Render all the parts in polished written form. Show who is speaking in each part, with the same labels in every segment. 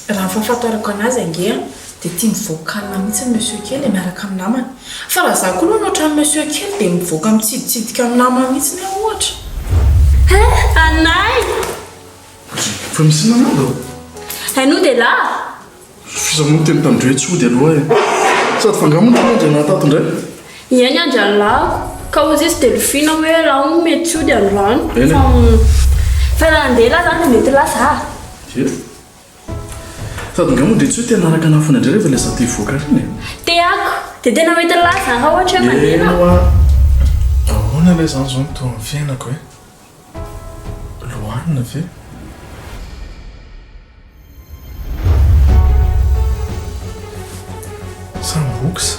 Speaker 1: Raha ny fahafantarako anazy ange an, dia tia mivoaka alina mihitsy ny monsieur kely e, miaraka amin'ny namany. Fa raha izaho koa aloha no ohatran'ny monsieur kely dia mivoaka mitsiditsidika amin'ny namany mihitsy aho ohatra.
Speaker 2: He! Anay!
Speaker 3: Fa misy inona angamba?
Speaker 2: Hainao dia lahy?
Speaker 3: F'iza moa niteny tamin-dry hoe tsy hody aloha e? Sady fa angaha moa ny andry anah tato indray?
Speaker 2: Ie ny andry an'lahako. Ka hozy izy dia lofiana hoe raha hono mety tsy hody androany.
Speaker 3: Eny e.
Speaker 2: Fa fa raha handeha lahy zany dia mety lasa a.
Speaker 3: Ie. Sady angaha moa ndry tsy hoe te hanaraka anah foana indray rehefa ilay za te hivoaka ary iny e?
Speaker 2: Te-ako. Dia tena mety lasa raha ohatra hoe mandeha
Speaker 3: Eny
Speaker 2: lahy.
Speaker 3: hoa. Ahoana ilay izany izao no toa ny fiainako e? Lohanina ve? Sa box?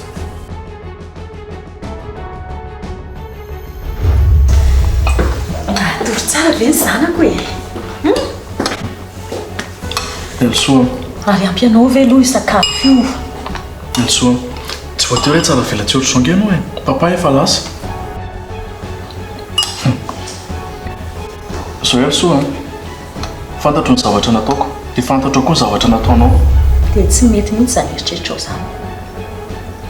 Speaker 4: Natory tsara ve ny zanako e? Hum?
Speaker 3: Helisoa.
Speaker 4: Ary ampy anao ve aloha io sakafo io?
Speaker 3: Helisoa. Tsy voatery hoe tsara velatsihy ohatr'izao ange ianao e. Papa efa lasa. Hum. Zao Helisoa a. Fantatro ny zavatra nataoko, dia fantatrao koa ny zavatra nataonao.
Speaker 4: Dia tsy mety mihitsy izany eritreritrao izany.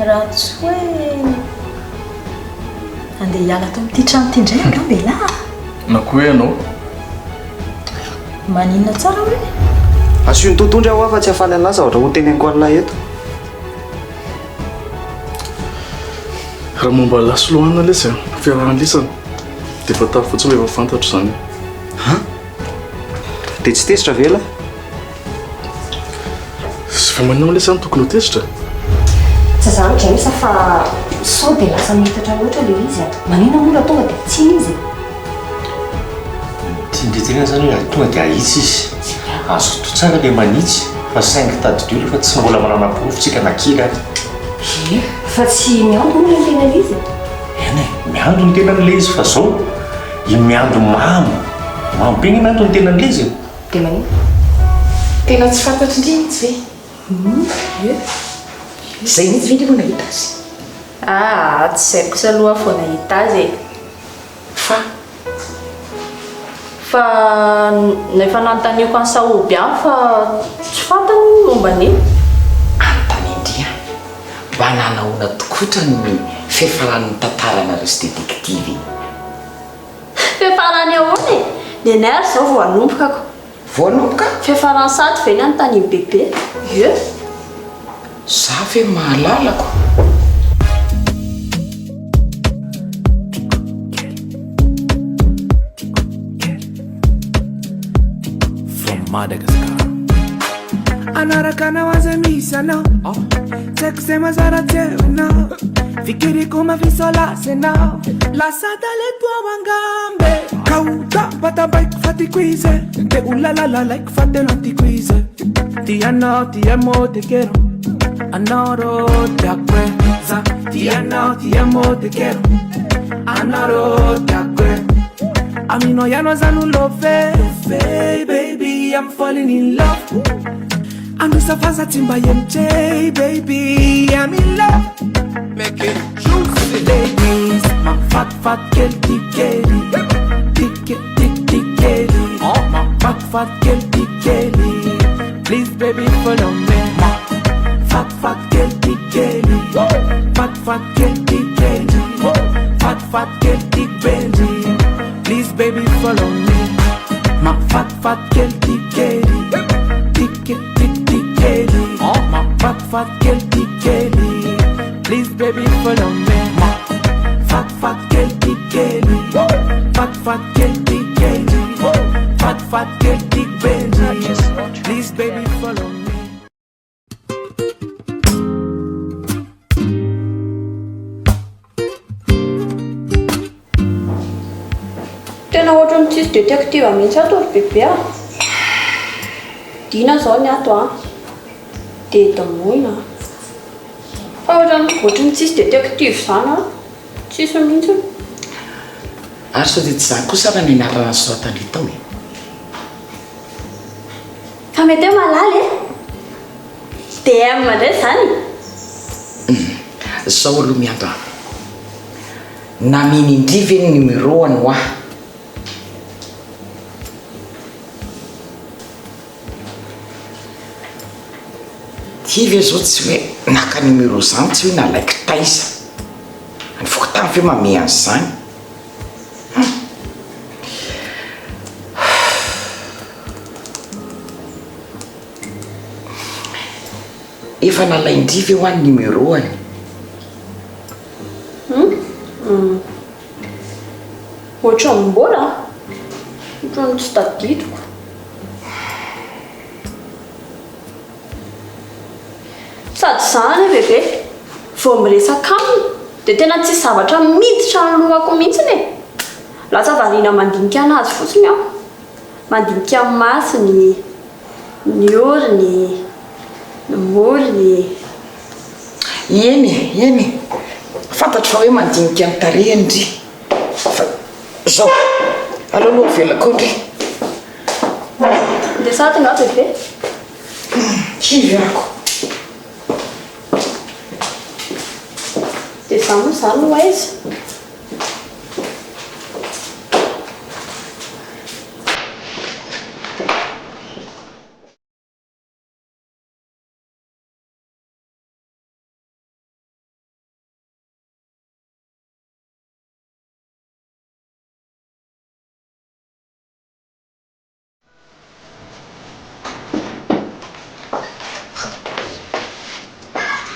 Speaker 4: Raha tsy hoe handeha hiala ato amin'ity trano ity indray angamba ialahy.
Speaker 3: Na koa hoe ianao.
Speaker 4: Maninona tsara hoe?
Speaker 5: Asio ny totondry aho fa tsy hafaly an'lah zavatra ho teneniko an'lah eto.
Speaker 3: Raha momba an'lah sy Loana lesy a, fiarahan-lisany, dia fantaro fotsiny hoe efa fantatro izany.
Speaker 5: Han? Dia tsy tezitra ve lah?
Speaker 3: Fa maninona moa lesy zany tokony ho tezitra?
Speaker 6: Tsy izany James fa sao dia lasa miitatra loatra ilay izy a! Maninona moa raha tonga dia tsiny izy e?
Speaker 7: Tian-dry tenenina izany hoe tonga dia ahitsy izy. Azo atao tsara ilay manitsy fa saingy tadidio aloha fa tsy mbola manana porofo tsika na kely ary.
Speaker 6: Ie, fa tsy mianto moa ilay tenan'ilay izy e?
Speaker 7: Eny e, mianto ny tenan'ilay izy fa zao I Miandry mamo. Mamo be nge Miandry ny tenan'ilay izy e.
Speaker 6: Dia maninona?
Speaker 1: Tena tsy fantatry ndry mihitsy ve?
Speaker 6: Ie. Izay mihitsy ve ndry vao nahita azy?
Speaker 2: Aa, tsy izay kosa aloha aho vao nahita azy e.
Speaker 1: Fa?
Speaker 2: Fa efa nanontaniako an'i Sahoby ihany fa tsy fantany ny momba an'iny.
Speaker 8: Anontanian-dry an! Mba nanahoana tokotra ny fiafaran'ny tantaranareo sy détective iny?
Speaker 2: Fiafarany ahoana e? Nenay ary izao vao hanomboka ko.
Speaker 8: Vao hanomboka?
Speaker 2: Fiafarany sady ve ny anontanian'i Bebe? Ie.
Speaker 8: Za ve mahalala ko?
Speaker 9: From Madagascar.
Speaker 10: Anaraka anao aza misy anao Tsy haiko izay mazara teo ianao Fikiriko mafisolasy ianao Lasa talento ao angambe Ka ho tampatampaiko fa tiako izy Te ho lalalalaiko fa tena tiako izy Ti anao ti amo te quiero Anao tiako e Za ti anao ti amo te quiero Anao tiako e Aminao ihany aza no love Baby I'm falling in love Androsa faza tsy mba MJ Baby I'm in love Make it juicy Ladies Mafatifaty kely ty kely Ty ke ty ty kely Mafatifaty kely ty kely Please baby follow me Mafatifaty kely ty kely Fatifaty kely ty kely Fatifaty kely ty benjy Please baby follow me Mafatifaty kely ty kely Ty ke ty ty kely Mafatifaty kely ty kely Please baby follow me Mafatifaty kely ty kely Fatifaty kely ty kely Fatifaty kely ty benjy Please baby follow me
Speaker 2: Tena ohatran'ny tsisy détective mihitsy ato ry bebe a! Dina izao ny ato an! Dia damoina an! Fa ohatran'ny ohatran'ny tsisy détective izany an! Tsisy mihitsy.
Speaker 8: Ary sao dia tsy izany kosa ary ny anarana nosoratandry tao e?
Speaker 2: Fa mety hoe malala e! DM indray izany?
Speaker 8: Hum, zao aloha mianto a! Naminy indry ve ny numéro any hoa? Ty ve zao tsy hoe naka numéro zany tsy hoe nalaiko taiza. Ny fokontany ve mamehy an'izany? Hum. Efa nalain-dry ve hoa ny numéro-any?
Speaker 2: Hum. Ohatran'ny mbola an! Ohatran'ny tsy tadidiko. Sady za anie bebe vao miresaka aminy dia tena tsisy zavatra miditra ny lohako mihitsiny e! Lasa variana mandinika anazy fotsiny aho. Mandinika ny masony, ny orony, ny molony.
Speaker 8: Eny e, eny e! Fantatro fa hoe mandinika ny tarehiny ndry. Fa zao, aleo aloha avelako eo ndry.
Speaker 2: Dia sady nga bebe?
Speaker 8: Kivy ako.
Speaker 2: Dia za moa izany ho aiza?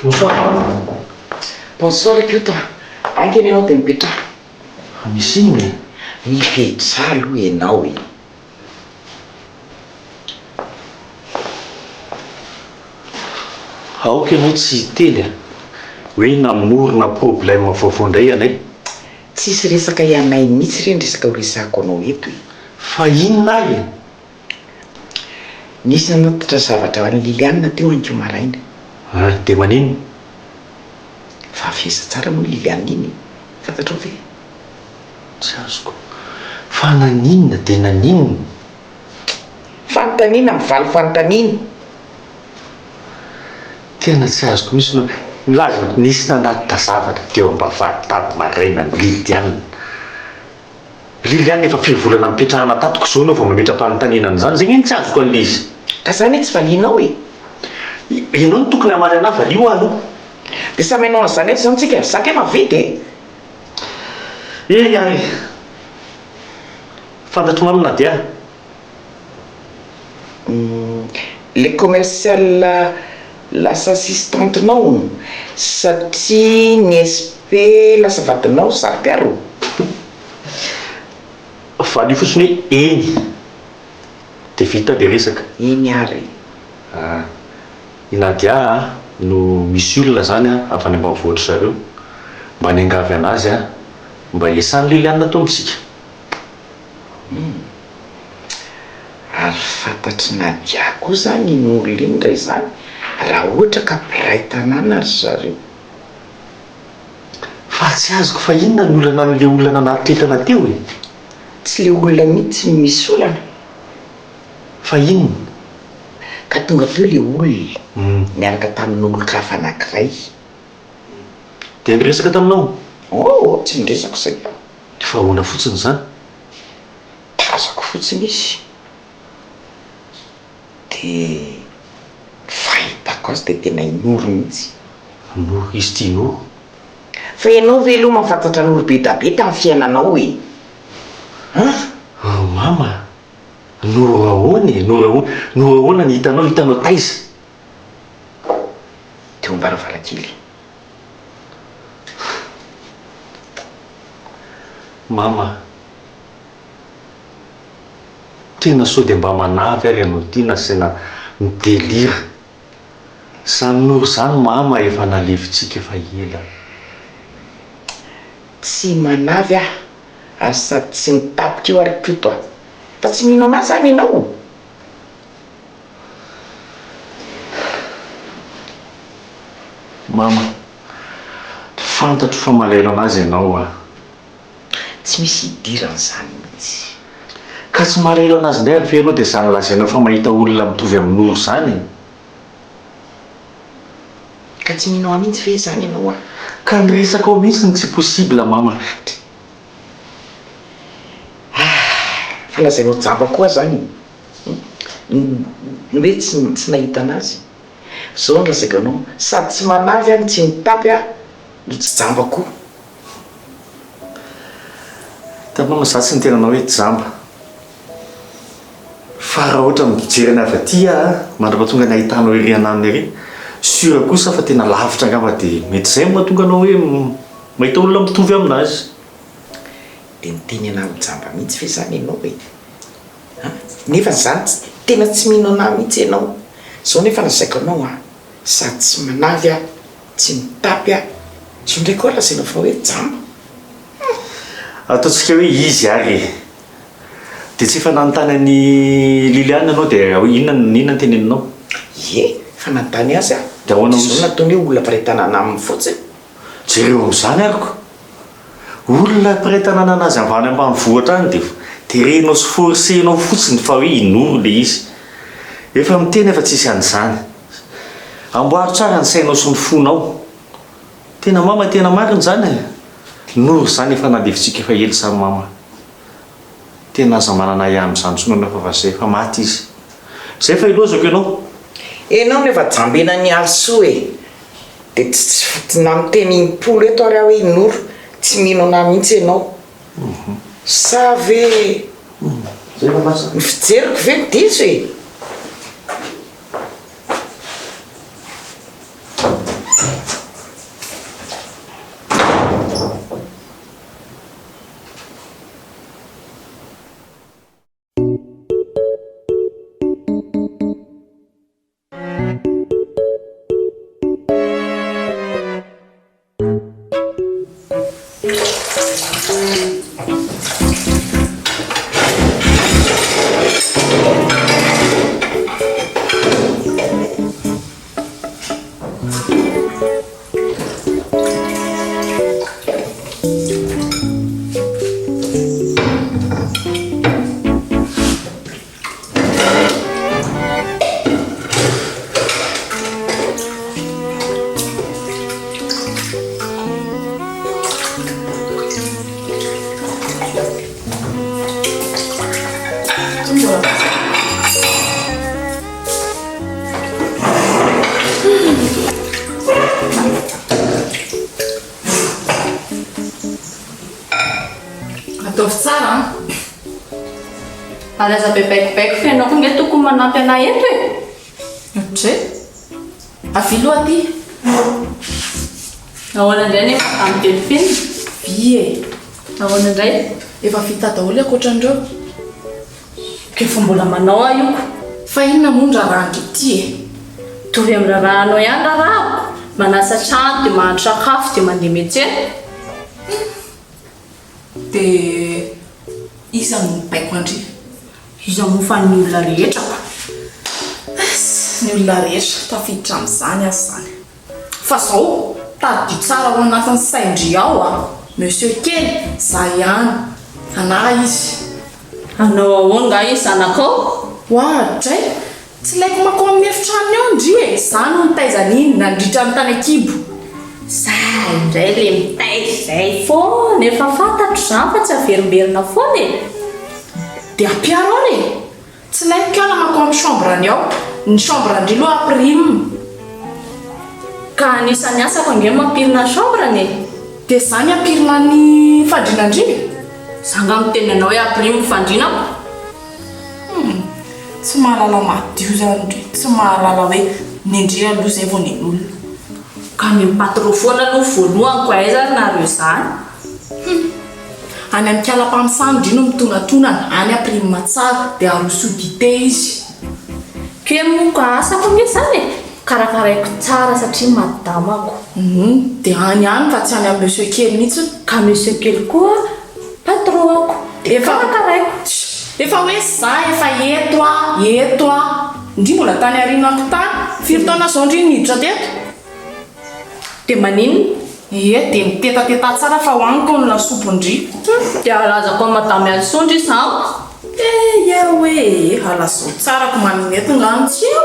Speaker 7: Bonsoir.
Speaker 8: Bonsoir Koto a! Haingana ianao dia mipetraha.
Speaker 7: Fa misy inona e?
Speaker 8: Mipetraha aloha ianao e!
Speaker 7: Aoka ianao tsy hiteny a! Hoe namorona problème vaovao indray ianay.
Speaker 8: Tsisy resaka ianay mihitsy re ny resaka ho resahako anao eto e!
Speaker 7: Fa inona ary e?
Speaker 8: Nisy nanatitra zavatra ho an'i Liliane teo anio maraina.
Speaker 7: Ah, dia maninona?
Speaker 8: Fa avy aiza tsara moa Liliane iny e? Fantatrao ve?
Speaker 7: Tsy azoko. Fa naninona dia naninona?
Speaker 8: Fanontaniana mivaly fanontaniana.
Speaker 7: Tena tsy azoko mihitsy aloha. Milaza nisy nanatitra zavatra teo am-bavahady tato maraina ny Liliane. Liliane efa firy volana nipetrahana tato ko zao enao vao mametra-panontaniana an'izany, zay nge no tsy azoko an'le izy.
Speaker 8: Ka zany e tsy valianao e.
Speaker 7: Enao no tokony hamaly anah valio aho aloha.
Speaker 8: De samy hanao an'izany eto zany tsika, za kay maventy e.
Speaker 7: Eny ary e. Fantatro mamy Nadia.
Speaker 8: Le commercial lasa assistante-nao hono satria ny SP lasa vadinao saro-piaro?
Speaker 7: Valio fotsiny hoe eny dia vita le resaka.
Speaker 8: Eny ary.
Speaker 7: Ah. I Nadia a, no misy olona zany a, avy any ambanivohitry zareo mba niangavy anazy a, mba hiasan'i Liliane ato amintsika.
Speaker 8: Humm. Ary fantatr'i Nadia koa izany iny olona iny raha izany, raha ohatra ka mpiray tanàna ry zareo.
Speaker 7: Fa tsy azoko fa inona ny olana an'le olona nanatitra entana teo e?
Speaker 8: Tsy le olona mihitsy no misy olana.
Speaker 7: Fa inona?
Speaker 8: Ka tonga teo le olona niaraka tamin'olon-kafa anankiray.
Speaker 7: Dia niresaka taminao?
Speaker 8: Oh, tsy niresaka izay aho.
Speaker 7: Fa ahoana fotsiny izany?
Speaker 8: Tazako fotsiny izy dia fahitako azy dia tena i Noro mihitsy.
Speaker 7: Noro, izy ity Noro?
Speaker 8: Fa ianao ve aloha mahafantatra Noro be da be tamin'ny fiainanao e? An?
Speaker 7: Oh mama, Noro ahoana e? Noro ahoana? Noro ahoana ny hitanao? Hitanao taiza?
Speaker 8: Teo am-baravarankely.
Speaker 7: Mama, tena sao dia mba manavy ary ianao ity nasiana mi-delire. Zany noro zany mama efa nalevintsika efa ela.
Speaker 8: Tsy manavy aho ary sady tsy mitapika io ary Koto a! Fa tsy mino anah zany ianao?
Speaker 7: Mama, fantatro fa malahelo anazy ianao a!
Speaker 8: Tsy misy idiran'izany mihitsy.
Speaker 7: Ka tsy malahelo anazy indray ary ve ianao dia izany lazainao fa mahita olona mitovy amin'i Noro izany e?
Speaker 8: Ka tsy mino ahy mihitsy ve izany ianao a?
Speaker 7: Ka ny resakao mihitsy no tsy possible mama.
Speaker 8: Ah! Fa lazainao jamba koa aho izany e! Ny hoe tsy tsy nahita anazy. Zao no lazaiko anao, sady tsy manavy aho no tsy mitapy aho no tsy jamba koa.
Speaker 7: Hitanao mama za tsy niteny anao hoe jamba. Fa raha ohatra mijery ny avy aty aho mandrapatonga ny ahitanao ery ananona ery, sûr kosa fa tena lavitra angamba dia mety izay no mahatonga anao hoe mahita olona mitovy aminazy.
Speaker 8: Dia niteny anah ho jamba mihitsy ve izany ianao e? An? Nefa izany tena tsy mino anah mihitsy ianao. Izao nefa lazaiko anao an, sady tsy manavy aho, tsy mitapy aho, izao indray koa lazainao fa hoe jamba. Hum!
Speaker 7: Ataontsika hoe izy ary e! Dia tsy efa nanontany an'i Liliane ianao dia inona inona no teneninao?
Speaker 8: Ie, efa nanontany azy aho.
Speaker 7: Dia ahoana
Speaker 8: Dia izao
Speaker 7: hozy?
Speaker 8: nataony hoe olona mpiray tanàna aminy fotsiny.
Speaker 7: Jereo amin'izany ary ko! Olona mpiray tanàna anazy avy any ambanivohitra any dia terenao sy forcer-nao fotsiny fa hoe i Noro ilay izy. Efa miteny aho fa tsisy an'izany. Amboaro tsara ny sainao sy ny fonao. Tena mama tena marina izany e! Noro izany efa nalevintsika efa ela izany mama. Tena aza manana ahiahy amin'izany intsony ianao fa fa zay efa maty izy. Zay fa ilaozako ianao.
Speaker 8: Enao no efa jambenan'i Alisoa e! Dia tsy tsy na miteny im-polo eto ary aho hoe i Noro tsy mino anah mihitsy ianao. Sa ve ny fijeriko ve no diso e?
Speaker 1: Ataovy tsara an!
Speaker 2: Ary aza be baikobaiko fa ianao koa nge tokony manampy anah eto e!
Speaker 1: Ohatrizay? Avia aloha aty!
Speaker 2: Ahoana indray nefa Madame Delphine?
Speaker 1: Vy e!
Speaker 2: Ahoana indray?
Speaker 1: Efa vita daholo ny ankoatran'ireo.
Speaker 2: Ka efa mbola manao aho io ko!
Speaker 1: Fa inona moa ny raharahan-dry ity e?
Speaker 2: Mitovy amin'ny raharahanao ihany raharahako! Manasa trano dia mahandro sakafo dia mandeha miantsena.
Speaker 1: Dia iza no mibaiko an-dry?
Speaker 2: Iza moa fa ny olona rehetra ko!
Speaker 1: Ess! Ny olona rehetra, tafiditra amin'izany aza izany. Fa zao, tadidio tsara ao anatin'ny sain-dry ao a! Monsieur kely, za ihany. Anah izy.
Speaker 2: Hanao ahoan nga izy zanakao?
Speaker 1: Oadray! Tsy ilaiko makao amin'ny efitranony ao ndry e! Za no nitaiza an'iny nandritra ny tany an-kibo.
Speaker 2: Za indray le mitaiza izay foana, efa fantatro izany fa tsy averimberina foana e!
Speaker 1: Dia ampiharo ary e! Tsy ilaiko kala makao amin'ny chambre-ny ao. Ny chambre-ndry aloha ampirimo.
Speaker 2: Ka anisan'ny asako ange mampirina ny chambre-ny e!
Speaker 1: Dia za ny ampirina ny fandriana-ndry?
Speaker 2: Za nga miteny anao hoe ampirimo ny fandrinako?
Speaker 1: Hum, tsy mahalala madio zany ndry, tsy mahalala hoe nendry aloha zay vao nen'olona.
Speaker 2: Ka ny patro foana aloha voalohany ko aiza ary nareo zany?
Speaker 1: Hum, any amin'ny kala-mpamosavy ndry no mitonatonana, any ampirima tsara, dia arosoy dite izy.
Speaker 2: Ke moa ka asako ange zany e! Karakaraiko tsara satria madamako.
Speaker 1: Hum, dia any ihany fa tsy any amin'ny monsieur kely mihitsy.
Speaker 2: Ka monsieur kely koa patron-ko dia karakaraiko.
Speaker 1: Efa hoe za efa eto ah, eto ah. Ndry mbola tany aorianako tany. Firy taona zao ndry niditra teto?
Speaker 2: Dia maninona?
Speaker 1: Ie, dia mitetateta tsara fa hohaniko ny lasopy ndry.
Speaker 2: Dia alazako amin'i madame Alisoa ndry izany.
Speaker 1: Eh ie hoe e, alazao tsara ko maminette nga no tsy eo.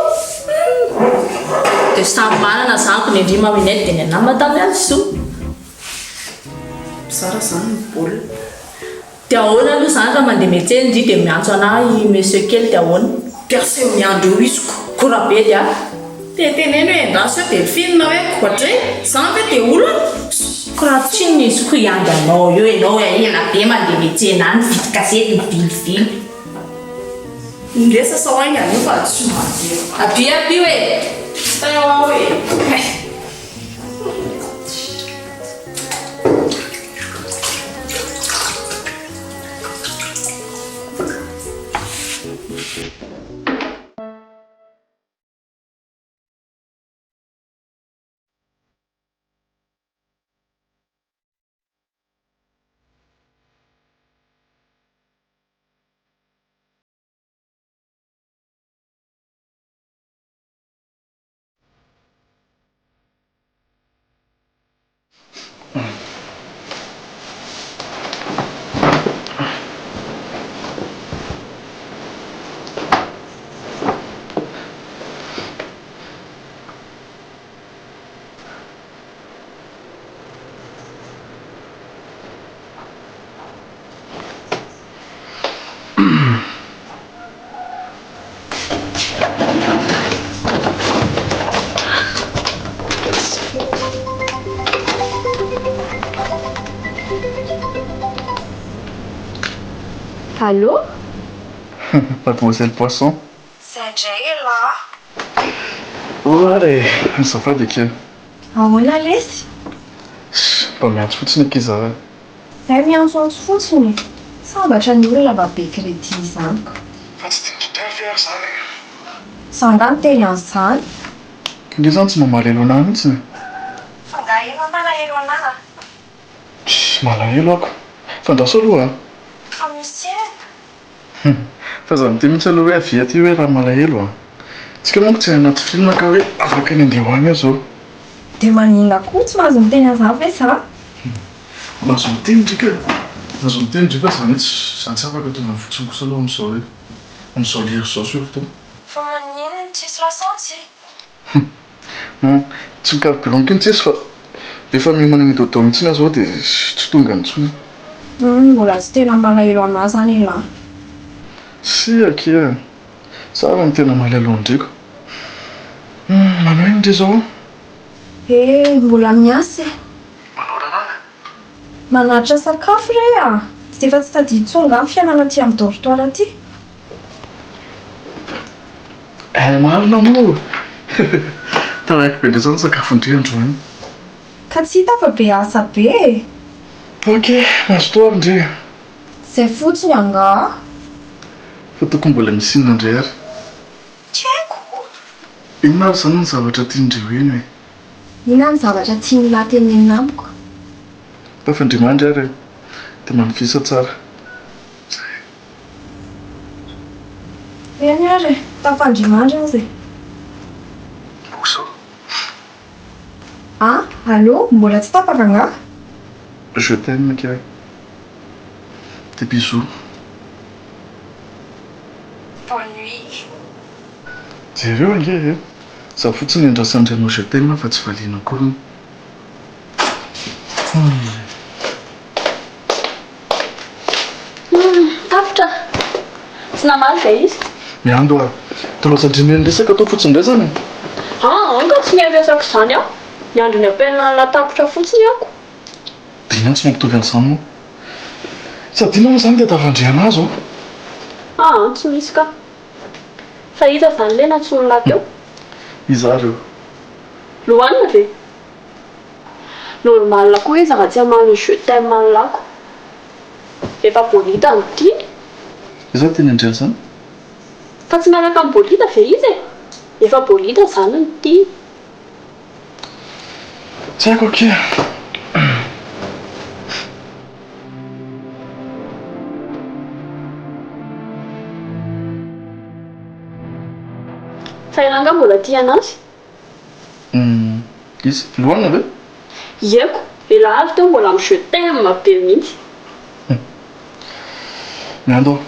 Speaker 2: Dia samy manana izany ko ny an-dry maminette dia ny anà madame Alisoa.
Speaker 1: Mizara izany ny baolina.
Speaker 2: Dia ahoana aloha izany raha mandeha miantsena ndry dia miantso anà i monsieur kely dia ahoana?
Speaker 1: Dia aseho miandry eo izy ko.
Speaker 2: Ko raha bedy a!
Speaker 1: Tenteneno hoe endaso hoe delphine hoe koadre, zany ve dia olana?
Speaker 4: Ko raha tsinona izy ko hiandry anao eo ianao ela be mandeha miantsena any mividy gazety mivilivily.
Speaker 1: Ndeha sasao haingana io fa tsy mandeha. Avia ampio e! Tao aho e! Hay!
Speaker 2: Allô?
Speaker 3: Mademoiselle Poisson.
Speaker 6: Zay ndray elah.
Speaker 3: Oh ary e, azafady akia.
Speaker 6: Ahoana lesy?
Speaker 3: Mba miantso fotsiny akia za.
Speaker 6: Zay miantsoantso fotsiny e! Sambatra ny olona mba be crédit izany ka.
Speaker 3: Fa tsy tian-dry Dra ve ary zany e?
Speaker 6: Za nga niteny an'izany?
Speaker 3: Nge zany tsy mba malahelo anah mihitsy e.
Speaker 6: Fa nga enao malahelo anah a?
Speaker 3: Tssy malahelo ako. Fa andraso aloha a.
Speaker 6: Fa misy inona?
Speaker 3: Fa za miteny mihitsy aloha hoe avia aty hoe raha malahelo a! Tsika manko tsy any anaty film ka hoe afaka ny andeha ho any aho zao.
Speaker 6: Dia maninona koa tsy mahazo miteny an'izany ve za?
Speaker 3: Mahazo miteny ndry ka! Mahazo miteny ndry fa zany hoe tsy zany tsy afaka tonga fotsiny kosa aloha amin'izao hoe amin'izao lera izao surtout.
Speaker 6: Fa maninona tsisy lasantsy?
Speaker 3: Hum, tsy ny carburant ko no tsisy fa efa miomana ny dodo mihitsy aho zao dia tsy tonga intsony.
Speaker 6: Hum, mbola tsy tena malahelo anah zany elah.
Speaker 3: Tsia akia a! Za ary no tena malahelo an-dry ko. Hum, manao inona ndry zao?
Speaker 6: Eh, mbola miasa e.
Speaker 3: Manao raharaha?
Speaker 6: Manatitra sakafo re a! Dia efa tsy tadidy intsony nga ny fiainana aty amin'ny dortoir aty?
Speaker 3: Eh marina moa! Taraiky be ndray zany sakafon-dry androany.
Speaker 6: Ka tsy hita fa be asa be e!
Speaker 3: Ok, mazotoa ary ndry e!
Speaker 6: Zay fotsiny angaha?
Speaker 3: Fa tokony mbola misy inona ndray ary?
Speaker 6: Tsy haiko!
Speaker 3: Inona ary zany ny zavatra tian-dry ho heno e?
Speaker 6: Inona ny zavatra tian'lah tenenina amiko?
Speaker 3: Tafandria-mandry ary e! Dia manofisa tsara. Zay.
Speaker 6: Eny ary e, tafandria-mandry aza e.
Speaker 3: Bonsoir.
Speaker 6: Ah, allô, mbola tsy tapaka angaha?
Speaker 3: Je t'aime akia. Des bisous.
Speaker 6: Bonne nuit.
Speaker 3: Jereo ange e! Za fotsiny andrasan-dry anao je t'aime fa tsy valiana akory.
Speaker 2: Humm, tapitra. Tsy namaly ve izy?
Speaker 3: Miandry hoa. Dia lasa ndry niresaka tao fotsiny indray zany e?
Speaker 2: Aa, ka tsy niresaka izany aho. Niandry ny appel an'lah tapitra fotsiny ako.
Speaker 3: Dia inona tsy mampitovy an'izany moa? Sady inona moa izany tadiavan-dry anah zao?
Speaker 2: Aa, tsy misy ka. Fa iza izany ilay nantsoin'lah teo?
Speaker 3: Iza ary io?
Speaker 2: Lohanina ve? Normal koa izy raha tsy hamaly ny je t'aime an'lako. Efa Bolida no tiany.
Speaker 3: Iza no tiany an-dry an'izany?
Speaker 2: Fa tsy miaraka amin'i Bolida ve izy e? Efa Bolida izany no tiany.
Speaker 3: Tsy haiko akia.
Speaker 2: Fa ianao angaha mbola tia an'azy?
Speaker 3: Humm izy lohanina ve?
Speaker 2: Ieko, ela avy teo mbola am je t'aime be mihitsy.
Speaker 3: Humm Miandry aho,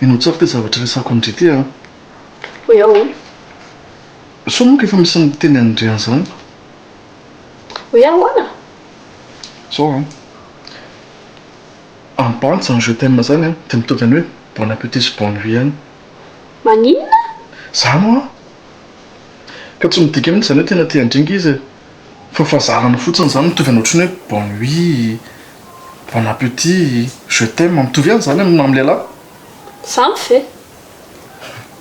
Speaker 3: henoy tsara ity zavatra resahako amin-dry ity an!
Speaker 2: Hoe ahoana?
Speaker 3: Sao manko efa misy miteny an-dry an'izany?
Speaker 2: Hoe ahoana?
Speaker 3: Zao an, en bandy zany je t'aime zany an, dia mitovy any hoe bon appetit sy bonne nuit ihany.
Speaker 2: Maninona?
Speaker 3: Zany hoa! Ka tsy midika mihitsy izany hoe tena tia an-dry nge izy e. Fa fahazarana fotsiny izany mitovy any ohatran'ny hoe bonne nuit, bon appetit, je t'aime, mitovy ihany izany amin'ny lehilahy.
Speaker 2: Izany ve?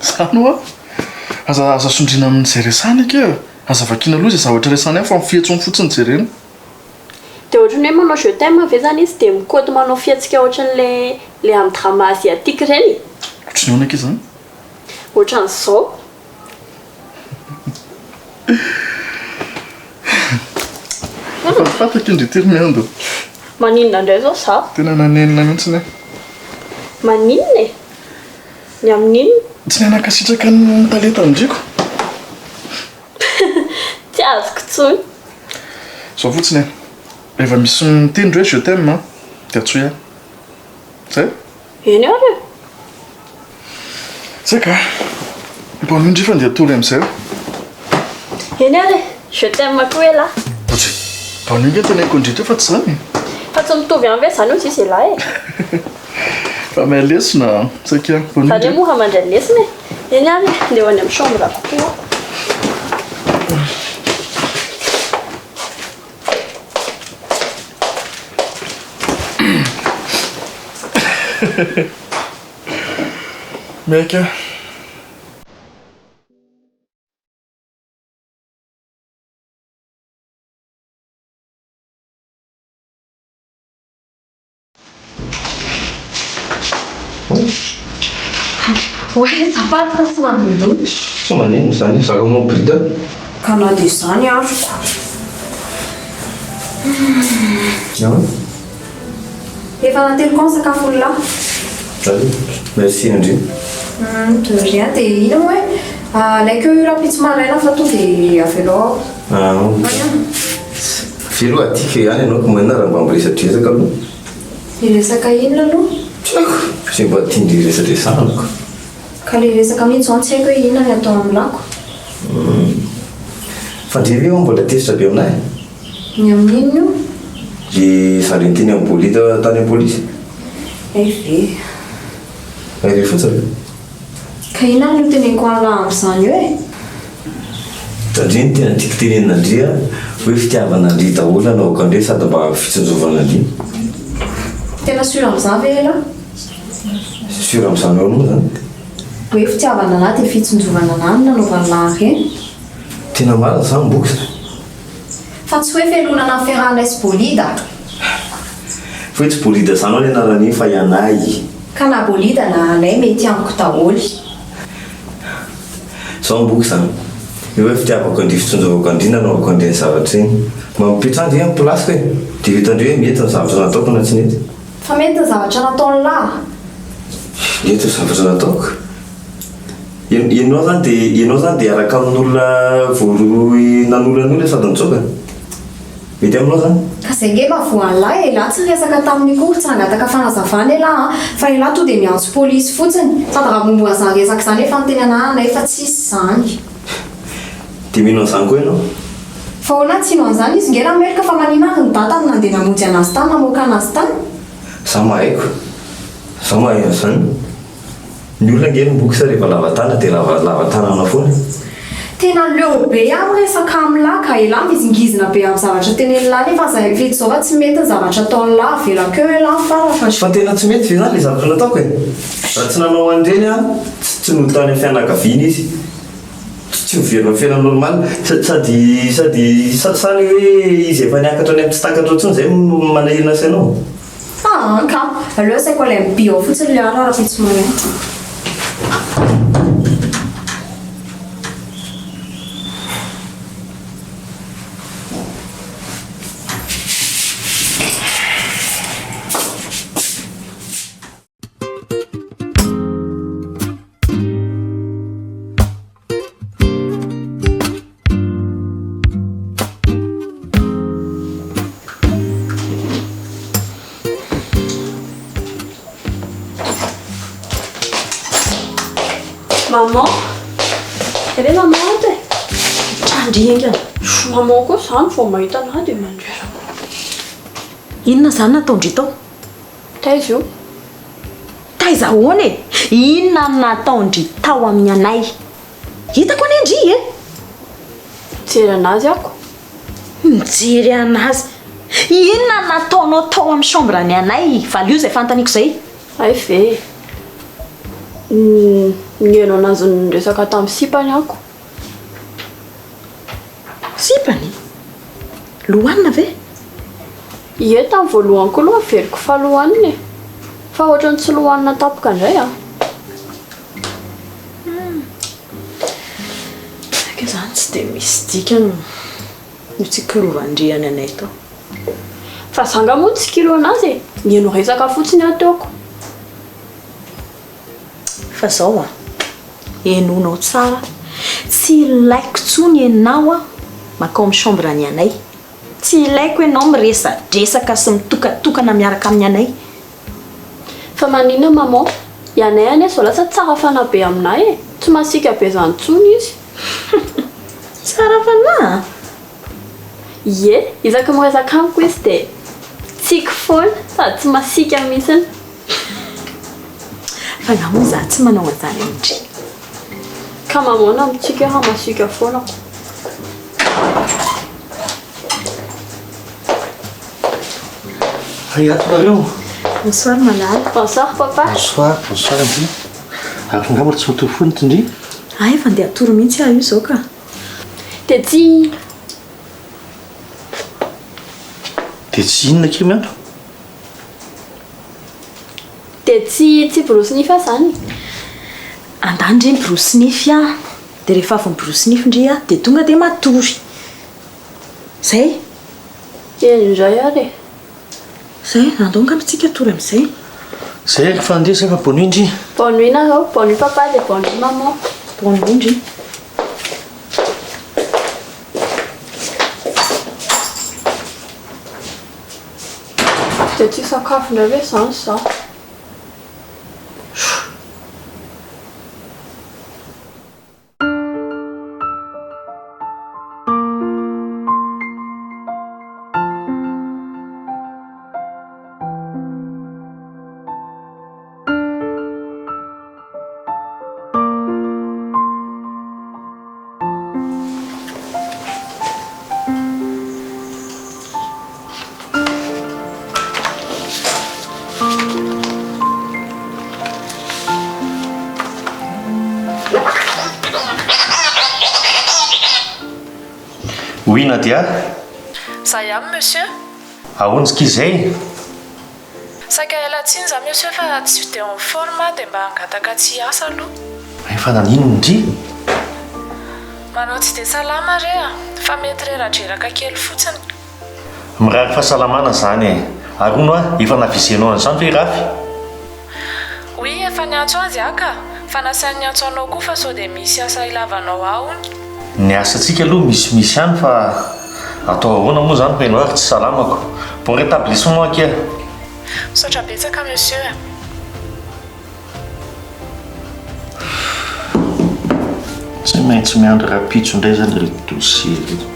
Speaker 3: Izany hoa. Aza aza sondriana amin'izay resahiny akia e. Aza vakiana loha izay zavatra resahiny any fa ny fihetsiny fotsiny jerena.
Speaker 2: Dia ohatran'ny hoe manao je t'aime ve izany izy dia mikaoty manao fihetsika ohatran'ilay ilay amin'ny drama asiatique ireny?
Speaker 3: Ohatran'ny ahoana akia izany?
Speaker 2: Ohatran'izao.
Speaker 3: Fatifaty akia ndry ty ry Miando.
Speaker 2: Maninona indray izao za?
Speaker 3: Tena nanenina mihitsy aho.
Speaker 2: Maninona e? Ny amin'inona?
Speaker 3: Tsy nankasitraka ny talentan-driko.
Speaker 2: Tsy azoko intsony.
Speaker 3: Izao fotsiny e, rehefa misy miteny ndry hoe je t'aime dia antsoy ahy. Zay?
Speaker 2: Eny ary e!
Speaker 3: Zay ka! Bonne nuit ndry fa ndeha hatory amin'izay aho.
Speaker 2: Eny ary e! Je t'aime koa elah.
Speaker 3: Ohatry, bonne nuit nge teneniko an-dry teo fa tsy izany e!
Speaker 2: Fa tsy mitovy ihany ve izany hozy izy elah e!
Speaker 3: Fa mahay lesona an! Saika, bonne nuit
Speaker 2: Zany hoe
Speaker 3: ndry.
Speaker 2: mora mandray lesona e! Eny ary e! Ndeha ho any amin'ny chambre-ko koa aho.
Speaker 3: Miaika.
Speaker 6: Oay azafady fa tsy mandeha.
Speaker 11: Tsy maninona izany, zaka mobrida.
Speaker 6: Ka na dia izany aroko.
Speaker 11: Ahoana?
Speaker 6: Efa nateliko ao ny sakafon'ny lahy.
Speaker 11: Allez, merci Andry.
Speaker 6: De rien, dia inona moa e? Alaiko eo io rahampitso maraina fa tonga dia avelao ao.
Speaker 11: Ah, Veloo aty ihany ianao ko maninona raha mba miresadresaka aloha?
Speaker 6: Hiresaka inona aloha?
Speaker 11: Tsy haiko, izay mba tian-dry resadresahana ko.
Speaker 6: Ka le resaka mihitsy izao no tsy haiko hoe inona ny atao amin'ny lako.
Speaker 11: Hum. Fa ndry ve ho'a mbola tezitra be aminahy?
Speaker 6: Ny amin'inona io?
Speaker 11: Le za le niteny amin'i Bolida tany am polisy.
Speaker 6: Hay ve.
Speaker 11: Hay ve fotsiny?
Speaker 6: Ka inona ary no teneniko an'lah amin'izany eo e?
Speaker 11: Ndry ny tena tiako tenenina ndry a, hoe fitiavana ndry daholo nanaovako an'ireny sady mba fitsinjovana ndry.
Speaker 6: Tena sûr amin'izany ve elah?
Speaker 11: Sûr amin'izany ahoana moa zany?
Speaker 6: Hoe fitiavana anah dia fitsinjovana anah no nanaovan'lah an'ireny?
Speaker 11: Tena marina zany boky?
Speaker 6: Fa tsy hoe fialonana ny fiarahanay sy Bolida.
Speaker 11: Fa hoe tsy Bolida zany ho'a ny anaran'iny fa Ianay.
Speaker 6: Ka na Bolida na Anay mety amiko daholo.
Speaker 11: Zao mboky zany. Io hoe fitiavako an-dry fitsinjovako an-dry nanaovako an'ireny zavatra ireny. Mba mipetraha ndry amin'ny place-ko e! Dia hitan-dry hoe mety ny zavatra nataoko na tsy nety.
Speaker 6: Fa mety ny zavatra nataon'lah?
Speaker 11: Mety ny zavatra nataoko. Ianao zany dia ianao zany dia hiaraka amin'olona voarohirohy nanolan'olona sady nitsoaka? Mety aminao zany?
Speaker 6: Ka zay nge mba voan'lah e, elah tsy niresaka taminy akory, tsy nangataka fanazavana elah an, fa elah to dia miantso polisy fotsiny, sady raha momba an'izany resaka izany efa niteny anah anay fa tsisy izany.
Speaker 11: Dia mino an'izany koa ianao?
Speaker 6: Fa ahoana tsy hino an'izany, izy nge nameloka fa manina ary ny dadany nandeha namonjy anazy tany namoaka anazy tany?
Speaker 11: Za mahaiko, za mahay an'izany. Ny olona ange no box rehefa lava tanana dia lava lava tanana foana e.
Speaker 6: Tena leo be aho miresaka amin'lah ka, elah mizingizina be amin'ny zavatra tenenin'lah nefa aza efa izao fa tsy mety ny zavatra ataon'lah, avelako eo elah ny farany fa.
Speaker 11: Fa tena tsy mety ve zany le zavatra nataoko e? Raha tsy nanao an'ireny aho tsy tsy nody tany amin'ny fianakaviany izy, tsy tsy ho velona amin'ny fiainana normal, sady sady sa sa le hoe izy efa niakatra any amin'ny tsy takatrao intsony zay no manahirana sainao?
Speaker 6: Aa ka! Aleo asaiko alain'ny by ao fotsiny le ara rahampitso maraina.
Speaker 2: Maman Eh ve maman ato e? Mitrandry haingana. Maman koa izany vao mahita anah dia mandreraka.
Speaker 4: Inona izany nataon-dry tao?
Speaker 2: Taiza io?
Speaker 4: Taiza ahoana e? Inona no nataon-dry tao amin'ny anay? Hitako anie ndry e!
Speaker 2: Nijery anazy ako.
Speaker 4: Nijery anazy. Inona no nataonao tao amin'ny chambre-n'i Anay? Valio izay fanontaniako izay.
Speaker 2: Hay ve e. Nihaino anazy niresaka tamin'ny sipany ako.
Speaker 4: Sipany? Lohanina ve?
Speaker 2: Ie, tamin'ny voalohany koa aloha averiko fa lohanina e. Fa ohatran'ny tsy lohanina tampoka indray an.
Speaker 4: Hum. Saika izany tsy dia misy dikany io tsikilovan-drihany anay tao.
Speaker 2: Fa za nga moa nitsikilo anazy e. Nihaino resaka fotsiny aho teo ko.
Speaker 4: Fa zao an, henoinao tsara, tsy ilaiko tsony enao an makao amin'ny chambre an'i anay, tsy ilaiko enao miresadresaka sy mitokatokana miaraka amin'i anay.
Speaker 2: Fa maninona maman? I anay anie zao lasa tsara fanahy be aminay e, tsy masiaka be zany tsony izy.
Speaker 4: Tsara fanahy an?
Speaker 2: Ie, isaky miresaka amiko izy dia mitsiky foana sady tsy masiaka mihitsiny.
Speaker 4: Fa nga moa za tsy manao an'izany amin-dry.
Speaker 2: Ka maman na mitsiky aho masiaka foana ko.
Speaker 7: Hay ato nareo.
Speaker 4: Bonsoir Malala.
Speaker 2: Bonsoir papa.
Speaker 7: Bonsoir, bonsoir ndry. Ary nga mbola tsy matory foana ity ndry?
Speaker 4: Hay efa andeha hatory mihitsy aho io izao ka.
Speaker 2: Dia tsy.
Speaker 7: Dia tsy inona akia miandro?
Speaker 2: Dia tsy tsy borosy nify aho izany?
Speaker 4: Andany ndry miborosy nify an! Dia rehefa avy miborosy nify ndry an, dia tonga dia matory. Izay?
Speaker 2: Eny indray ary e!
Speaker 4: Izay, andao angamba tsika hatory amin'izay.
Speaker 7: Izay ary fa andeha izay fa bonne nuit ndry.
Speaker 2: Bonne nuit nareo, bonne nuit papa dia bonne nuit maman.
Speaker 4: Bonne nuit ndry.
Speaker 2: Dia tsy hisakafo indray ve izany izaho?
Speaker 7: Oui Nadia.
Speaker 1: Za ihany monsieur.
Speaker 7: Ahoana zky izay?
Speaker 1: Saika hiala tsiny za monsieur fa tsy de en forme aho de mba hangataka tsy hiasa aloha.
Speaker 7: Efa naninona ndry?
Speaker 1: Manao tsy de salama re a! Fa mety reradreraka kely fotsiny.
Speaker 7: Mirary fahasalamana zany e! Ary hono hoa, efa navizenao an'izany ve i Rafy?
Speaker 1: Oui, efa niantso azy aho ka! Fa nasainy niantso anao koa fa sao dia misy asa ilavanao ahy hono.
Speaker 7: Ny asantsika aloha misimisy ihany fa atao ahoana moa izany fa ianao ary tsy salamako. Bon rétablissement akia.
Speaker 1: Misaotra betsaka monsieur a.
Speaker 7: Tsy maintsy miandry rahampitso indray izany ireto dossier ireto.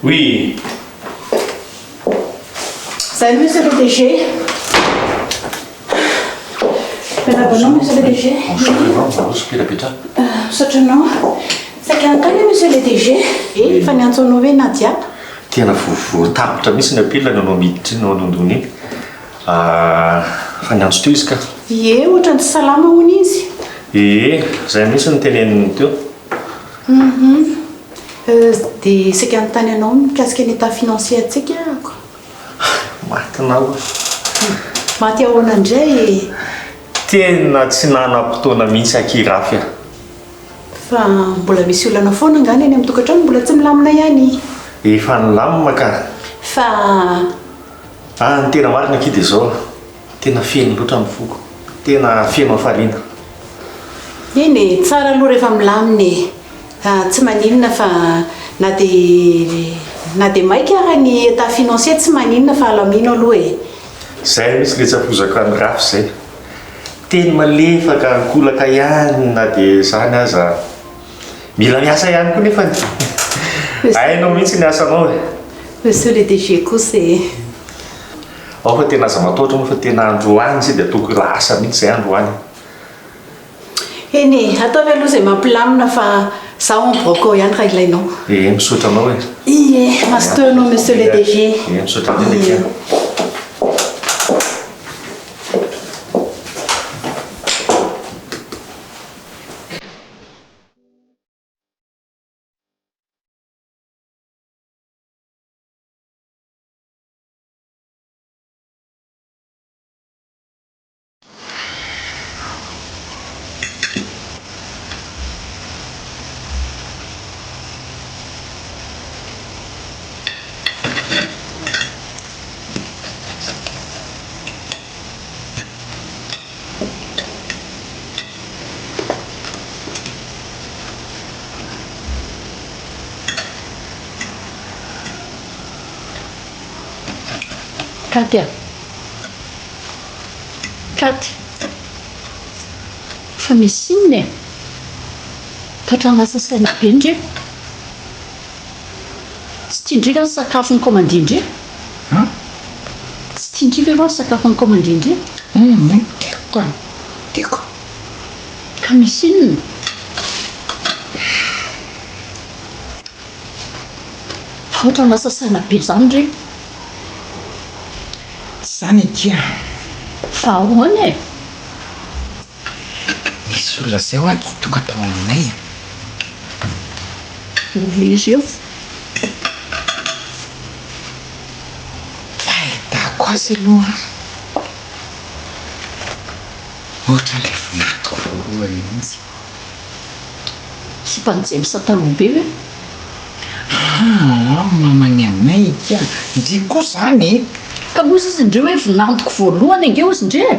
Speaker 7: Oui.
Speaker 12: Salut monsieur le DG. Miarahaba anao monsieur le DG.
Speaker 7: Bonjour Yvan, bonjour Petra.
Speaker 12: Misaotra anao. Saika hankany aho monsieur le DG. Efa niantso anao hoe Nadia.
Speaker 7: Tena voatapitra mihitsy ny appel ny anao miditra iny, anao iny. Fa niantso teo izy ka.
Speaker 12: Ie, ohatran'ny tsy salama hono izy.
Speaker 7: Ie, izay mihitsy no teneniny teo.
Speaker 12: Hum Dia saika hanontany anao mikasika ny état financier antsika ahako.
Speaker 7: Matinao aho.
Speaker 12: Maty ahoana indray e?
Speaker 7: Tena tsy nanam-potoana mihitsy akia Rafy a.
Speaker 12: Fa mbola misy olana foana angaha ny any amin'ny tokantrano mbola tsy milamina ihany?
Speaker 7: Efa nilamina ka.
Speaker 12: Fa.
Speaker 7: Ah, ny tena marina akia dia izao, tena feno loatra ny foko. Tena feno hafaliana.
Speaker 12: Eny e, tsara aloha rehefa milamina e. Tsy maninona fa na dia na dia maika ara ny état financier tsy maninona fa alamino aloha e.
Speaker 7: Zay mihitsy le tsy afozako an'i Rafy zay. Teny malefaka ankolaka ihany na dia izany aza mila miasa ihany koa nefany. Hainao mihitsy ny asanao e.
Speaker 12: Monsieur le DG kosa e.
Speaker 7: Ao fa tena aza matahotra moa fa tena androany izay dia ataoko lasa mihitsy izay androany.
Speaker 12: Eny e, ataovy aloha izay mampilamina fa izaho en brocco ihany raha ilainao.
Speaker 7: Ee, misaotra anao e.
Speaker 12: Ie, mazotoa ianao Monsieur le DG.
Speaker 7: Ee, misaotra indrindra akia.
Speaker 13: Katy a! Katy! Fa misy inona e? Tratran'ny lasa saina be ndry e! Tsy tian-dry ve ny sakafo nikaomandin-dry?
Speaker 8: An?
Speaker 13: Tsy tian-dry ve aloha ny sakafo nikaomandin-dry?
Speaker 8: Hum, tiako ka! Tiako.
Speaker 13: Ka misy inona? Fa ohatran'ny lasa saina be izany re.
Speaker 8: Tsy izany akia.
Speaker 13: Fa ahoana e?
Speaker 8: Nisy olona izay hoa tonga tao aminay e.
Speaker 13: Olona iza io?
Speaker 8: Fahitako azy aloha ohatran'ilay vinantoko voalohany mihitsy.
Speaker 13: Sipan'i James taloha be ve?
Speaker 8: Aa maman'i anay ika! Ndry koa zany e!
Speaker 13: Ka moa izy ndry hoe vinantoko voalohany ange ozy ndry e!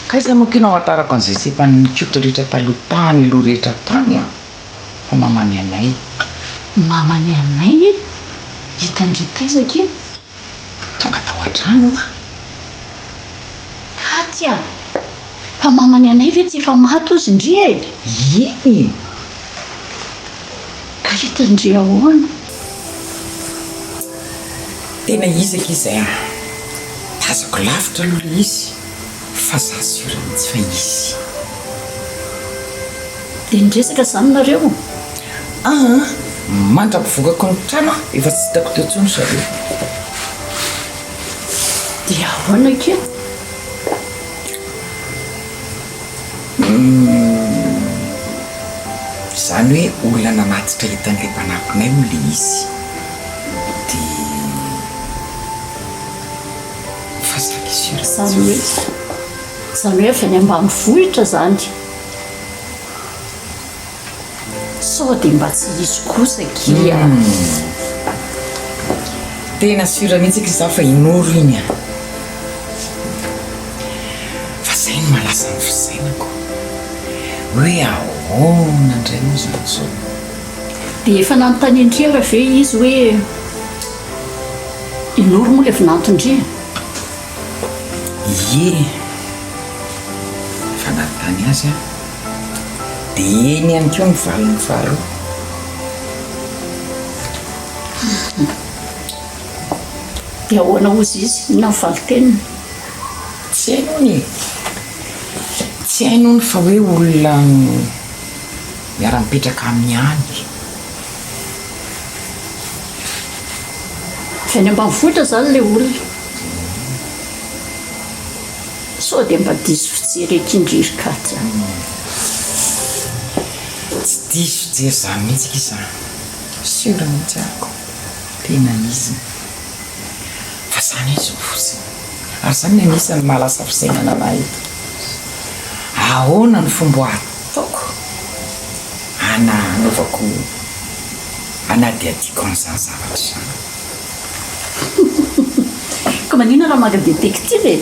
Speaker 8: K'aiza moa kino ahafantarako an'izay sipan'i Koto rehetra taloha tany aloha rehetra tany an! Fa maman'i anay.
Speaker 13: Maman'i anay e! Hitan-dry taiza akia?
Speaker 8: Tonga tao an-trano aho.
Speaker 13: Katy a! Fa maman'i anay ve tsy efa maty ozy ndry e?
Speaker 8: Eny e!
Speaker 13: Ka hitan-dry ahoana?
Speaker 8: Tena izy akia izay an! Tazako lavitra aloha ilay izy fa za sûr mihitsy fa izy.
Speaker 13: Dia niresaka izany nareo?
Speaker 8: Aa! Mandra-pivokako ny trano aho efa tsy hitako teo intsony zareo.
Speaker 13: Dia ahoana akia?
Speaker 8: Humm. Izany hoe olona nanatitra hitan'ilay mpanampinay moa ilay izy. Dia fa za akia sûr
Speaker 13: Izany hoe, izany hoe avy any ambanivohitra izany. Sao dia mba tsy izy kosa akia a.
Speaker 8: Tena sûr mihitsy akia za fa i Noro iny a. Fa zay no mahalasa ny fisainako. Hoe ahoana indray moa izany zao.
Speaker 13: Dia efa nanontanian-dry ary ve izy hoe i Noro moa ilay vinanton-dry e?
Speaker 8: Ie, efa nanontany azy aho. Dia eny ihany koa ny valiny faharoa.
Speaker 13: Dia ahoana hozy izy? Inona ny valin-teniny?
Speaker 8: Tsy hainy hono e! Tsy hainy hono fa hoe olona miara-mipetraka aminy ihany.
Speaker 13: Avy any ambanivohitra izany ilay olona. Sao dia mba diso fijery akia ndry ry Katy a!
Speaker 8: Tsy diso fijery zany mihitsy akia za! Sûr mihitsy aho ko! Tena izy! Fa zany hoe zao fotsiny! Ary zany ny anisan'ny maha lasa fisainana anah eto! Ahoana ny fomba ataoko ana anaovako anadihadiako an'izany zavatra izany?
Speaker 13: Ka maninona raha maka détective e?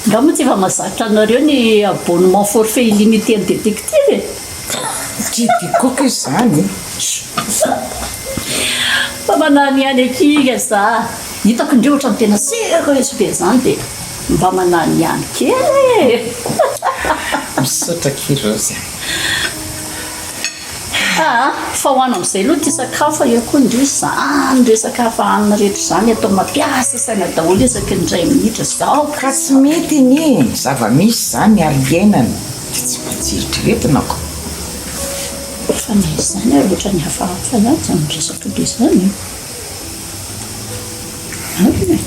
Speaker 13: Nga moa tsy efa mahazatra anareo ny abonnement forfait illimité an'i détective e?
Speaker 8: Tiatiako koa izany e!
Speaker 13: Fa manany ihany akia za! Hitako ndry ohatran'ny tena sérieuse be zany dia mba manany ihany kely e!
Speaker 8: Misaotra akia Rose a!
Speaker 13: Aa fa ho ano amin'izay aloha ity sakafo fa eo koa ndry izany resaka hafa hanina rehetra izany atao mampiasa saina daholo isaky ny indray minitra izao
Speaker 8: ka. Ka tsy mety anie e! Zava-misy izany ary iainana dia tsy maintsy eritreretina ko!
Speaker 13: Fa na izany ary ohatran'ny hafahafa ihany izany resaka be izany e! Marina e!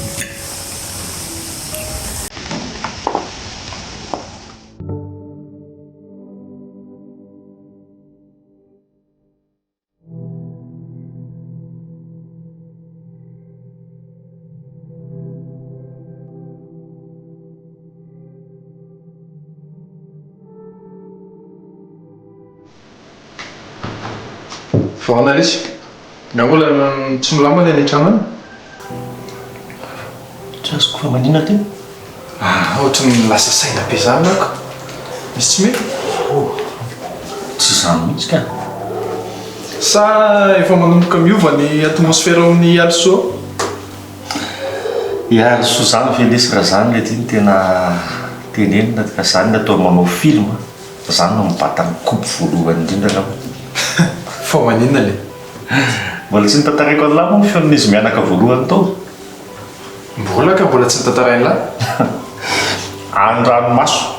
Speaker 3: Vaona lesy. Nga mbola tsy milamina ny any an-trano any?
Speaker 7: Tsy azoko fa maninona teo?
Speaker 3: Ah, ohatry ny lasa saina be zany manko. Misy tsy mety?
Speaker 7: Oh, tsy izany mihitsy ka.
Speaker 3: Sa efa manomboka miova ny atmosphère ao amin'ny Alisoa ao?
Speaker 7: I Alisoa zany ve lesy raha zany le ty no tena tenenina ka zany no atao manao film. Zany no mibata ny kopy voalohany indrindra angamba.
Speaker 3: Fa maninona le?
Speaker 7: Mbola tsy notantaraiko an'lah moa ny feon'izy mianaka voalohany tao?
Speaker 3: Mbola ka mbola tsy notantarain'lah.
Speaker 7: An-dranomaso.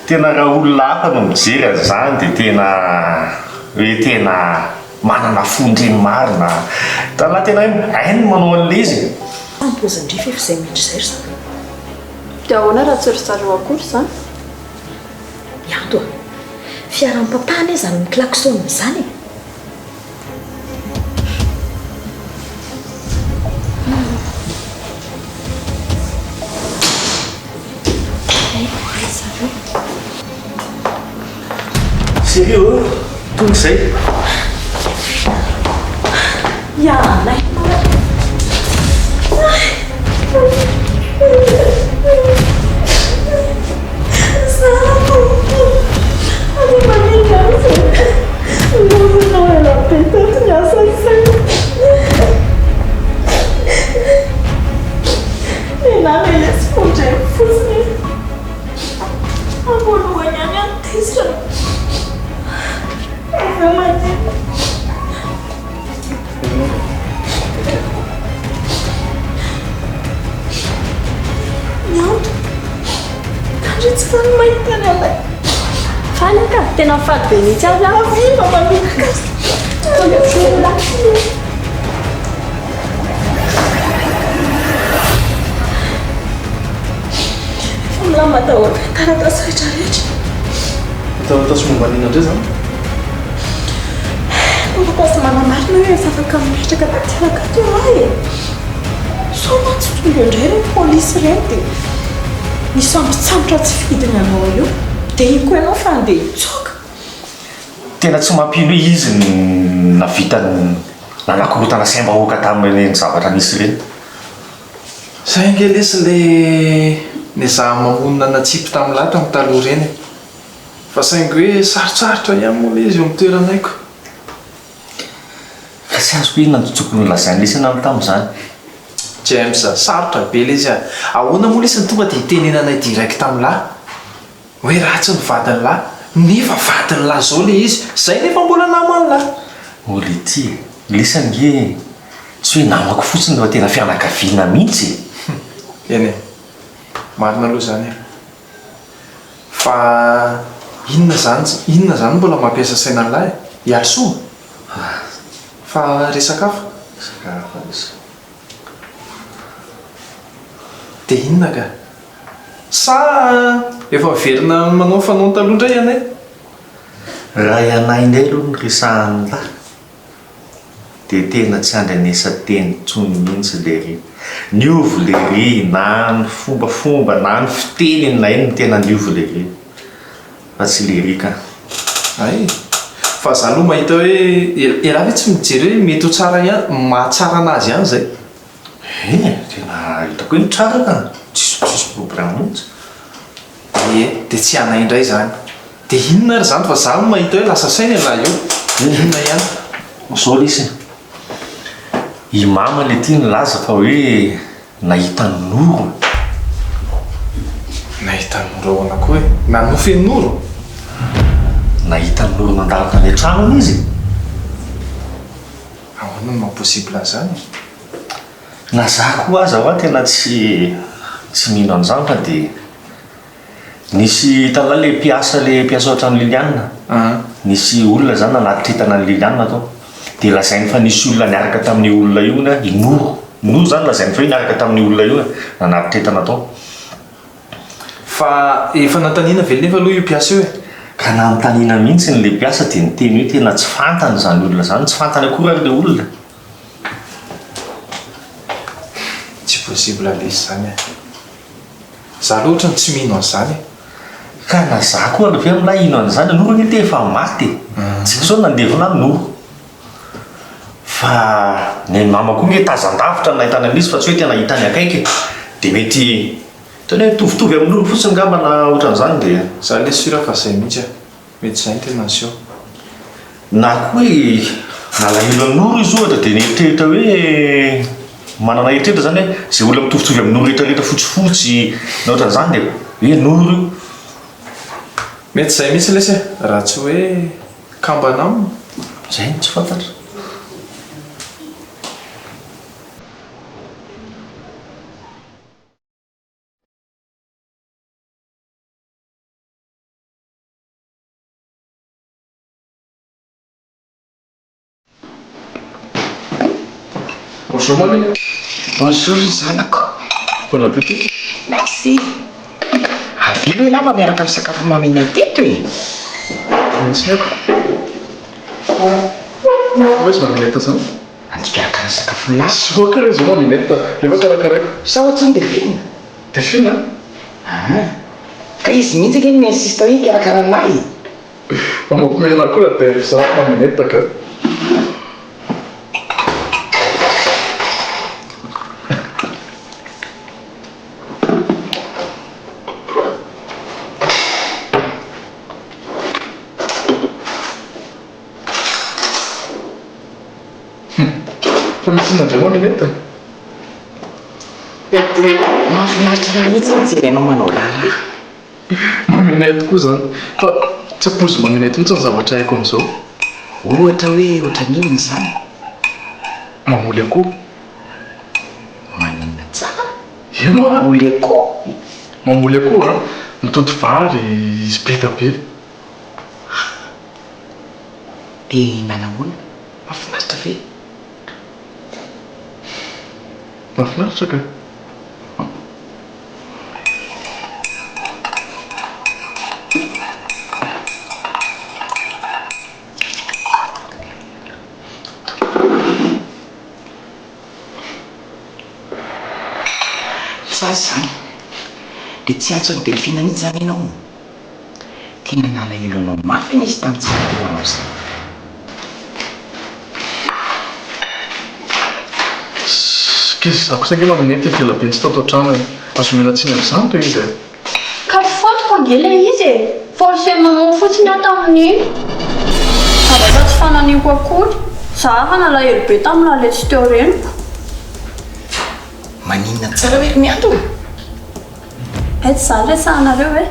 Speaker 7: Tena raha olona hafa no mijery an'izany dia tena hoe tena manana fon-dreny marina. Hitan'lah tena hoe hainy ny manao an'ilay izy e.
Speaker 4: Tampozan-dry f'efa izay miandry izay ry zareo.
Speaker 2: Dia ahoana raha tsy ry zareo akory izany?
Speaker 4: Mianto a! Fiaran'i papa anie izany mi-klaxon izany e!
Speaker 7: Chérie ô, tonga izay.
Speaker 4: Ialahy Mianto. Tandremo tsy faly mahita ny anay.
Speaker 2: Faly aho ka, tena faly be mihitsy ary aho.
Speaker 4: Avia mba manomboka. Tonga soa. Efa milamina daholo ny taratasy rehetra rehetra.
Speaker 3: Taratasy momba an'inona indray izany?
Speaker 4: Taratasy manamarina hoe efa afaka mipetraka tanteraka ato ialahy e! Sao mantsy tonga eo indray ireny polisy ireny dia misambontsambotra tsy fidiny anao eo. Dia iny koa ianao fa handeha hitsoaka.
Speaker 7: Tena tsy mampino hoe izy no nahavita nanakorontana saim-bahoaka tamin'ireny zavatra nisy ireny.
Speaker 3: Zay ange lesy le nezahany mamono nanatsipy tamin'ny lahy tamin'ny taloha ireny e. Fa saingy hoe sarotsarotra ihany moa le izy eo amin'ny toeranay ko.
Speaker 7: Fa tsy azoko inona no tokony nolazain'i lesy anao tamin'izany.
Speaker 3: James a, sarotra be le izy a. Ahoana moa lesy no tonga dia hitenenanay direct amin'lah? Hoe ratsy ny vadin'lah, nefa vadin'lah zao le izy, zay nefa mbola naman'lah.
Speaker 7: Oh letia e, lesy ange tsy hoe namako fotsiny fa tena fianakaviana mihitsy
Speaker 3: e. Eny e, marina aloha izany e. Fa inona izany, inona izany no mbola mampiasa saina an'lah e? I Alisoa? Fa resaka hafa?
Speaker 7: Resaka hafa lesy.
Speaker 3: Dia inona ka? Sa efa miverina manao ny fanaony taloha indray ianay?
Speaker 7: Raha ianay indray aloha no resahan'lah dia tena tsy andrenesan-teny intsony mihitsy lery. Niova lery na ny fombafomba na ny fiteniny na inona tena niova lery fa tsy lery ka.
Speaker 3: Hay! Fa za aloha mahita hoe elah ve tsy mijery hoe mety ho tsara ihany, mahatsara anazy ihany zay.
Speaker 7: Eny e, tena hitako hoe tsara ka, tsisy tsisy problème mihitsy.
Speaker 3: Ie, dia tsy anay indray izany. Dia inona ary izany fa za no mahita hoe lasa saina ialahy io. Inona ihany?
Speaker 7: Zao lesy e, i mama le ty nilaza fa hoe nahita noro e.
Speaker 3: Nahita noro ahoana koa e? Nanofy an'i Noro?
Speaker 7: Nahita an'i Noro nandalo tany an-tranony izy e!
Speaker 3: Ahoana no maha possible an'izany e?
Speaker 7: Na za koa aza hoa tena tsy tsy mino an'izany fa dia nisy hitanao le mpiasa le mpiasa ao an-tranon'i Liliane? Nisy olona izany nanatitra entana an'i Liliane tao. Dia lazainy fa nisy olona niaraka tamin'io olona io hono i Noro. Noro izany lazainy fa hoe niaraka tamin'io olona io nanatitra entana tao.
Speaker 3: Fa efa nanontaniana ve nefa aloha io mpiasa io e?
Speaker 7: Ka nanontaniana mihitsy ilay mpiasa dia niteny hoe tena tsy fantany izany olona izany, tsy fantany akory ary ilay olona.
Speaker 3: Tsy possible lesy izany e. Za aloha ohatran'ny tsy mino an'izany e.
Speaker 7: Ka na za koa aloha ve milay hino an'izany, Noro anie te efa maty e. Tsika sao nandevina an'i Noro. Fa ny an'i mama koa nge tazan-davitra no nahitana an'izy fa tsy hoe tena hitany akaiky e. Dia mety tena hoe mitovitovy amin'i Noro fotsiny ngamba na ohatran'izany dia.
Speaker 3: Za le sûr fa zay mihitsy e. Mety izay no tena niseho.
Speaker 7: Na koa hoe nalahelo an'i Noro izy ohatra dia nieritreritra hoe manana eritreritra izany hoe izay olona mitovitovy amin'i Noro rehetrarehetra fotsifotsy na ohatran'izany dia hoe Noro io.
Speaker 3: Mety izay mihitsy lesy e, raha tsy hoe kambana aminy.
Speaker 7: Izay no tsy fantatra.
Speaker 3: Bonjour mamie.
Speaker 8: Bonjour ny zanako.
Speaker 3: Bon appétit.
Speaker 8: Merci. Avia aloha ialahy mba miaraka misakafo maminay teto e.
Speaker 3: Tsy haiko. Hoe izy maminette zany?
Speaker 8: Andeha hikarakara sakafo lahy.
Speaker 3: Soa kare zao maminette. Nefa karakaraiko.
Speaker 8: Sa ohatrany Delphine?
Speaker 3: Delphine a?
Speaker 8: Aa! Ka izy mihitsy ange no mi-insiste hoe hikarakara an'lahy e!
Speaker 3: Mba mampihomehy anah koa ra Delph za maminette ka. Fa misy inona indray maminette?
Speaker 8: Mahafinaritra ahy mihitsy mijery anao manao raharaha.
Speaker 3: Maminette koa izany. Fa tsy ampoizin'i Maminette mihitsy ny zavatra haiko amin'izao.
Speaker 8: Ohatra hoe ohatran'inona izany?
Speaker 3: Mamoly akoho.
Speaker 8: Maninona tsara?
Speaker 3: Eny hoa.
Speaker 8: Mamoly akoho?
Speaker 3: Mamoly akoho an, mitoto vary, izy be dia be.
Speaker 8: Dia nanahoana? Mahafinaritra ve?
Speaker 3: Mahafinaritra ka!
Speaker 8: Tsara izany. Dia tsy hiantso an'i Delphine mihitsy izany ianao? Tena nalahelo anao mafy anie izy tamin'ny tsy naha-teo anao izay.
Speaker 3: K'izay za kosa ange maminety efa ela be tsy tato an-trano e. Azo omena tsiny amin'izany ve izy e?
Speaker 2: Ka faute-ko ange ilay izy e! Forcer maman fotsiny aho tamin'iny. Zavatra tsy fananiko akory. Za efa nalahelo be tamin'ilay tsy teo reniko.
Speaker 8: Maninona tsara hoe ry Mianto?
Speaker 2: Hay tsy zany resahanareo e!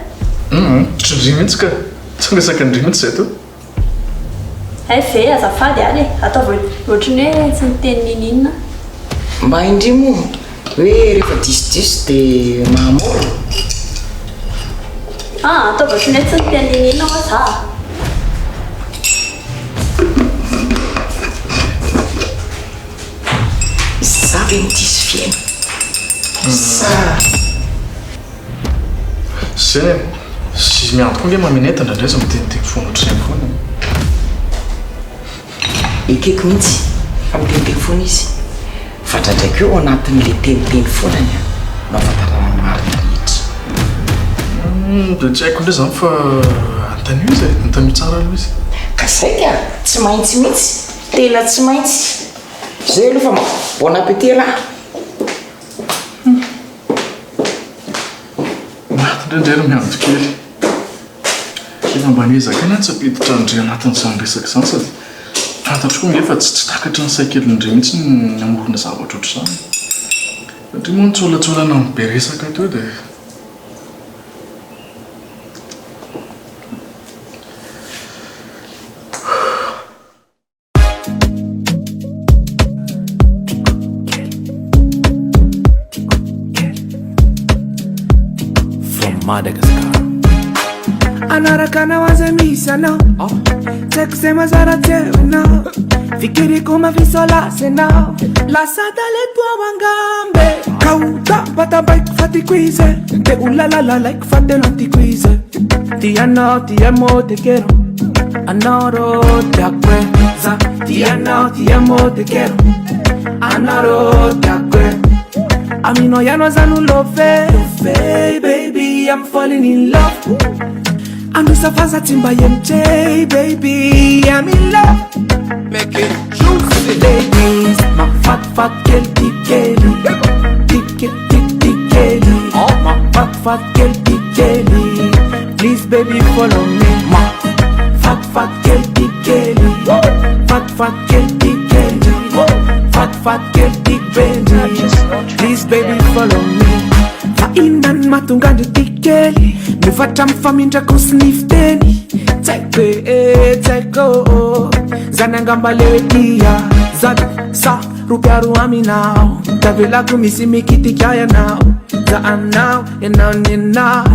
Speaker 3: Humm, tsy ndry mihitsy ka! Tsy miresaka ndry mihitsy zay teo.
Speaker 2: Hay ve, azafady ary e! Ataovy ohatry ny hoe tsy niteny niniana aho.
Speaker 8: Mba hain-dry moa hoe rehefa disodiso dia mahamora?
Speaker 2: Ah, ataovy ohatry ny hoe tsy niteny niniana hoa za a!
Speaker 8: Za ve no diso fihaino sa.
Speaker 3: Zay e! Sy mianto koa nge maminette indraindray izy miteniteny foana ohatr'izay foana e.
Speaker 8: Ekeko mihitsy fa miteniteny foana izy fa indraindray koa ao anatin'le teniteny foanany no ahafantarana ny marina rehetra.
Speaker 3: Humm dia tsy haiko indray izany fa anontanio izy e, anontanio tsara aloha izy.
Speaker 8: Ka zay ka! Tsy maintsy mihitsy, tena tsy maintsy. Zay aloha fa bon appétit elah.
Speaker 3: Maty indray ndry ry miandry kely. Efa mba niezaka ihany aho tsy hampiditra an-dry anatin'izany resaka izany sady fantatro koa ange fa tsy tsy takatry ny sain-kelin-dry mihitsy ny hamorona zavatra ohatr'izany. Satria moa nitsolatsolana amin'ny be resaka teo dia.
Speaker 9: Madagascar.
Speaker 10: Anaraka anao aza misy anao. Tsy haiko izay mazara tsy eo ianao. Fikiriko mafisolasy ianao. Lasa talento ao angambe. Ka ho tampatampaiko fa tiako izy e. Te ho lalalalaiko fa tena tiako izy e. Tia anao, ti amo, te quiero. Anao rô tiako e. Za tia anao, ti amo, te quiero. Anao rô tiako e. Aminao ihany aho za no love. Love, baby, I'm falling in love. Anosa fa tsy mba hemotra, baby, I'm in love. Make it juicy. Ladies, mahafatifaty kely ty kely. Ty kely, ty ty kely. Mahafatifaty kely ty kely. Please baby follow me. Mahafatifaty kely ty kely. Fatifaty kely ty kely. Fatifaty kely ty baby. Please baby follow me. Fa inona ny mahatonga andry ty kely mivatra amin'ny famindrako sy ny fiteny? Tsy haiko e, tsy haiko zany angamba le hoe tia zany sa ropiaro aminao tavelako misy mikitika ianao za anao ianao ny anay.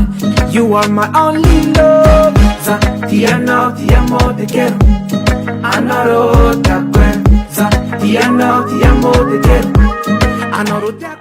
Speaker 10: You are my only love. Za tia anao, ti amo, te quiero. Anao rô tiako e. Za tia anao, ti amo, te quiero. Anao rô tiako.